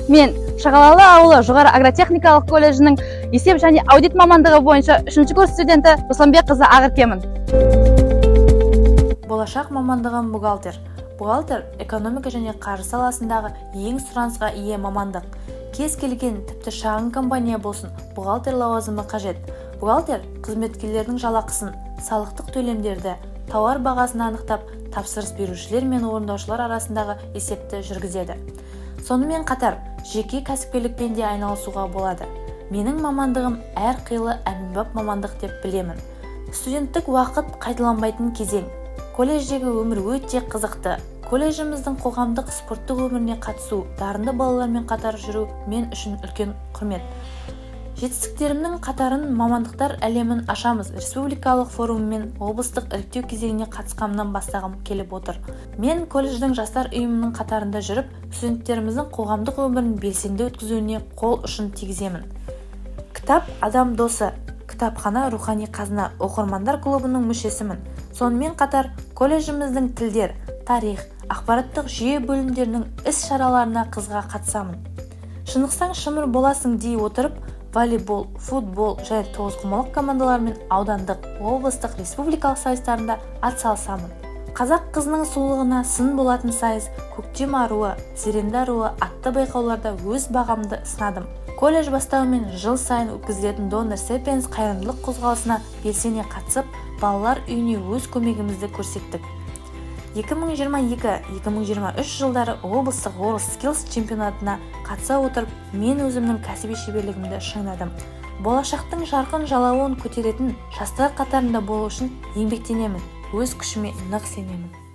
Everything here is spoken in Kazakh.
Мен Шағалалы ауылы жоғары агротехникалық колледжінің есеп және аудит мамандығы бойынша үшінші курс студенті Русланбекқызы Ақеркемін. Болашақ мамандығым – бухгалтер. Бухгалтер – экономика және қаржы саласындағы ең сұранысқа ие мамандық. Кез келген, тіпті шағын компания болсын, бухгалтер лауазымы қажет. Бухгалтер қызметкерлердің жалақысын, салықтық төлемдерді, тауар бағасын анықтап, тапсырыс берушілер мен орындаушылар арасындағы есепті жүргізеді. Сонымен қатар жеке кәсіпкерлікпен де айналысуға болады. Менің мамандығым әр қилы, әмбебап мамандық деп білемін. Студенттік уақыт – қайталанбайтын кезең. Колледждегі өмір өте қызықты. Колледжіміздің қоғамдық, спорттық өміріне қатысу, дарынды балалармен қатар жүру мен үшін үлкен құрмет. Жетістіктерімнің қатарын «Мамандықтар әлемін ашамыз» республикалық форумы мен облыстық іріктеу кезеңіне қатысқанымнан бастағым келіп отыр. Мен колледждің жастар ұйымының қатарында жүріп, студенттеріміздің қоғамдық өмірін белсенді өткізуіне қол ұшын тигіземін. Кітап – адам досы, кітапхана – рухани қазына оқырмандар клубының мүшесімін. Сонымен қатар колледжіміздің тілдер, тарих, ақпараттық жүйе бөлімдерінің іс-шараларына қызыға қатысамын. Шынықсаң, шымыр боласың дей отырып, волейбол, футбол және тоғызқұмалақ командаларымен аудандық, облыстық, республикалық сайыстарында атсалысамын. Қазақ қызының сұлулығына сын болатын сайыс, «Көктем аруы», «Зеренді аруы» атты байқауларда өз бағамды сынадым. Колледж бастауымен жыл сайын өткізілетін «Донор Сепенс» қайырымдылық қозғалысына белсене қатысып, балалар үйіне өз көмегімізді көрсеттік. 2022-2023 жылдары облыстық WorldSkills чемпионатына қатыса отырып, мен өзімнің кәсіби шеберлігімді шыңдадым. Болашақтың жарқын жалауын көтеретін жастар қатарында болу үшін еңбектенемін, өз күшіме нық сенемін.